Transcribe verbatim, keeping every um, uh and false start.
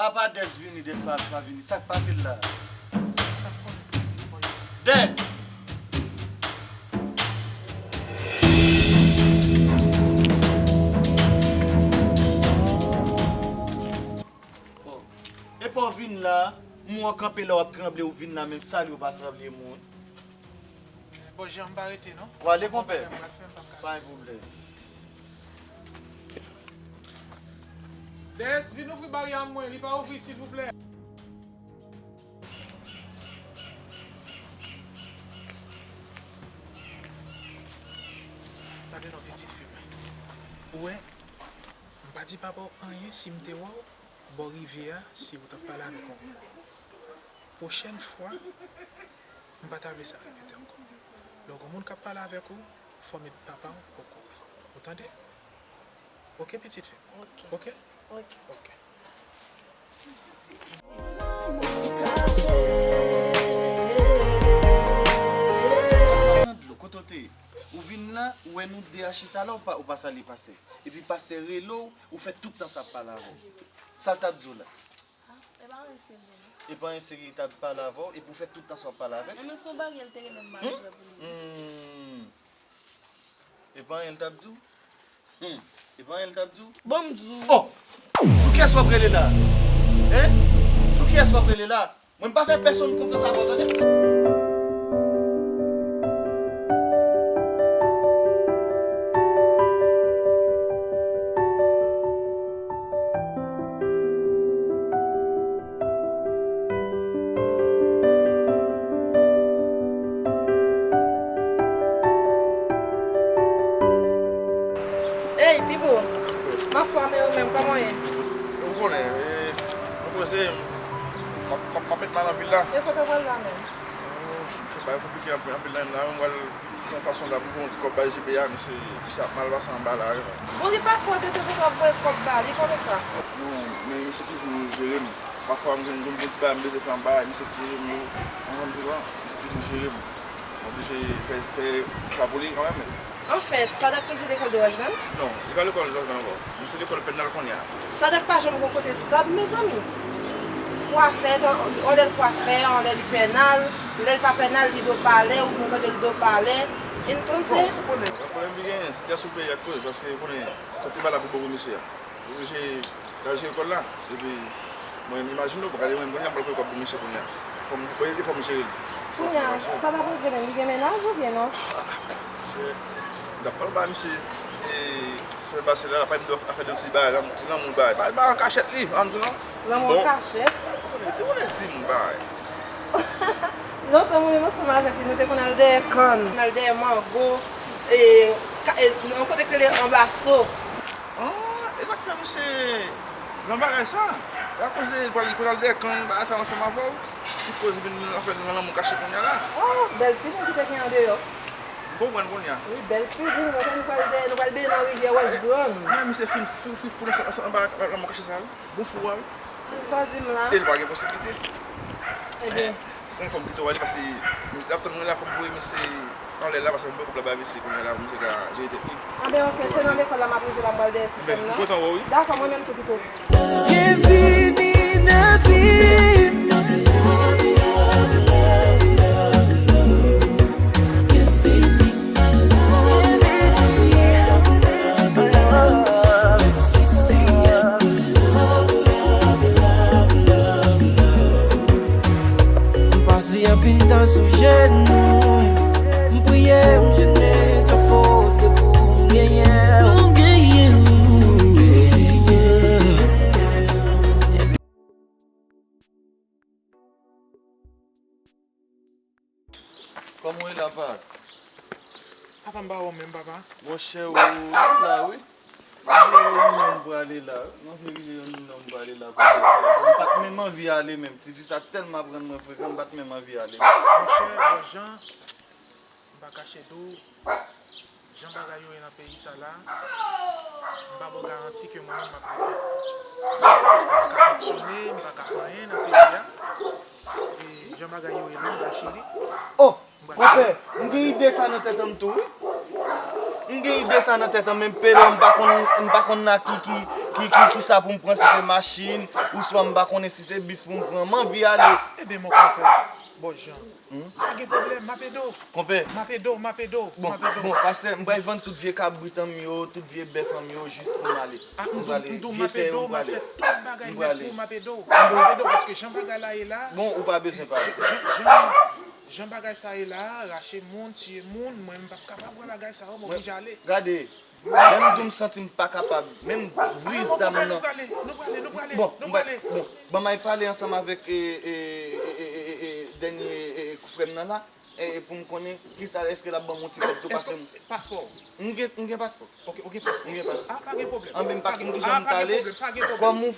Apa Des vini, Des pa, pa vini. Sa k pase l la? Des! Bon. Epa w vin la, m wè w kanpe la, w ap tranble, ou vin la, menm salye w pa salye moun. Bon, jan m pa rete, non? W ale, konpè. Pa gen pwoblèm, m pral fè, m p ap ka. Pa gen pwoblèm. Des, vin ouvri baryè an mwen, li pa ouvri, silvouplè. Tande non, pitit fi mwen. Ou wè, m pa di papa w anyen si m te wè w bò rivyè a, si w t ap pale avèk yon moun. Pwochèn fwa, m pa ta vle sa repete ankò. Lè w gen moun k ap pale avèk ou, fò w met papa w okouran. Ou tande? Oke, pitit fi m? Oke. Oke? Oke. Oke. Nan dlo, kote w te ye? Ou vin la, ou wè nou de a chita la, ou pa, ou pa salye pastè. Epi pastè rele w, ou fè tout tan sa ap pale avè w. Sa l t ap di w la? Ah, e pa anyen serye, non. E pa anyen serye, li t ap pale avè w, epi w fè tout tan sa w ap pale avè l? Enben, se yon bagay l te rele m, m pa vle pou li. Hmm. E pa anyen l t ap di w? Hmm. E pa anyen l t ap di w? Bon, m di w. Oh! Sou kiyès w ap rele la? Hein? Sou kiyès w ap rele la? Mwen m pa fè pèsonn konfyans avè w, tande? Ey, Pipo, m anfòm, e ou menm, kòman w ye? Ou konnen, e, nou koze, m ap, m ap, m ap met mal nan vil la. E kote w pral la menm? Oh, se bagay konplike anpil, anpil nan la, mwen pral fè yon fason la pou m fè yon ti kòb bay J P a, misye, misye ap mal pase anba la, wi. Bon, li pa fè w detanzantan ap voye kòb ba li, kòman sa? Non, men misye toujou jere m. Pafwa, m gen, m gen ti bagay m bezwen fè anba, misye toujou jere m, wi. Ou konprann, misye toujou jere m. M oblije fè, fè sa pou li kanmenm. Anfèt, Sadak toujou lekòl Dewòjgann? Non, li pa lekòl Dewòjgann ankò. Li se lekòl Pennal kounye a. Sadak pa janm gon kote stab, mezanmi. Kwafè, anlè l kwafè, anlè li Pennal, lè l pa Pennal, li do palè, ou konn tande l do palè. Entonse? Bon, ou konnen, pwoblèm ki genyen, sitiyasyon peyi a k koz, paske ou konnen, kote pa la pou bon pou misye a. Li oblije l al jere kò l la. Epi, mwen, m imajine w, gade mwen, kounye a m pral voye kòb pou misye kounye a. Fò m, e fò m jere l. Kounye a, sa t ap regle menm, li gen mennaj oubyen non? Misye, m t ap pale ba misye, e, semèn pase la, l ap pale m de afè de ti bagay, ti lanmou bagay. Pa, pa an kachèt li, pa m di non. Lanmou an kachèt? Ou konnen, ou konnen timoun bagay. Lontan mwen menm ansanm avèk li, nou te konn al dèyè kann, al dèyè mango, e, ka, e, yon kote k rele Anbaso. Ah, e sa k fè misye nan bagay sa? E akoz de li pral, li pral dèyè kann, bagay sa ansanm avè w, ki koz vin nan afè nan lanmou kache kounye a la? Oh, bèl figi ki te gen andeyò. M konprann kounye a. Wi, bèl figi, nou wè nou pral dèyè, nou pral benyen nan rivyè West Grand. Men misye fin fou, fin fou nan, nan, nan bagay lanmou kache sa, wi. Bon fou a, wi. Sa w di m la? E li pa gen posiblite. Ebyen. Bon, fò m kite w ale, paske l ap tann mwen la, fò m voye misye anlè la, paske m poko pral bay misye kounye a la, pou misye ka jere tèt li. Anben, oke, se nan lekòl la m ap rive la, m pral dèyè ti sè m nan. M kontan wè w, wi. Dakò, mwen menm tou, Pipo. Bienvenue nan vi m. M pase anpil tan sou jenou, m priye, m jene, sa poze pou m genyen. Kòman w ye, Lapas? Papa, m pa wè w menm, papa. Monchè, ou la, wi. Nan vye reyinyon m prale la, wi. Nan vye reyinyon m prale la pou fè sa. M pa t menm anvi ale menm. Ti fi sa tèlman ap rann mwen frekan, m pa t menm anvi ale. Monchè, bon, Jan, m pa kache di w, jan bagay yo ye nan peyi sa la, m pa ba w garanti ke mwen menm m ap rete. Paske m pa ka fonksyone, m pa ka fè anyen nan peyi a. E jan bagay yo ye la, m nan Chili. Oh! Konpè, m gen ide sa nan tèt an m tou, wi. M gen ide sa nan tèt an m, men pele m pa konn, m pa konn nan ki, ki, ki, ki, ki sa pou m pran, si se machin, ouswa m pa konnen si se bis pou m pran. M anvi ale. Ebyen, mon konpè, bon jan. Pa gen pwoblèm, m ap ede w. Konpè. M ap ede w, m ap ede w, m Bon, ap ede w. bon, pastè, m pral vann tout vye kabrit an m yo, tout vye bèf an m yo, jis pou m ale. Ah, m M di w, prale. m di w, m Vye ap tè ede yo, w, m m ap prale. fè tout bagay M nèt prale. pou w, m ap ede w. M ap ede w paske jan bagay la ye la, Bon, ou pa bezwen pale. jan, jan, jan bagay sa ye la, rache moun, tiye moun, mwen m p ap kapab wè bagay sa yo, m Mwen, oblije ale. gade, lè m di w m santi m pa kapab, menm vri zam Nou nan. prale, nou prale, nou prale, Bon, nou m pa, prale. bon, ban m al pale ansanm avèk, e, e, e, e, e, e, dènye, e, e, frè m nan la, e, e, pou m konnen kisa, èske l ap ban m yon ti kòb tou, paske Èske m, paspò? m gen, m gen paspò. Ok, ok, paspò. M gen paspò. Ah, pa gen pwoblèm. Anben, m pa konn kijan m t ale. Kòm ou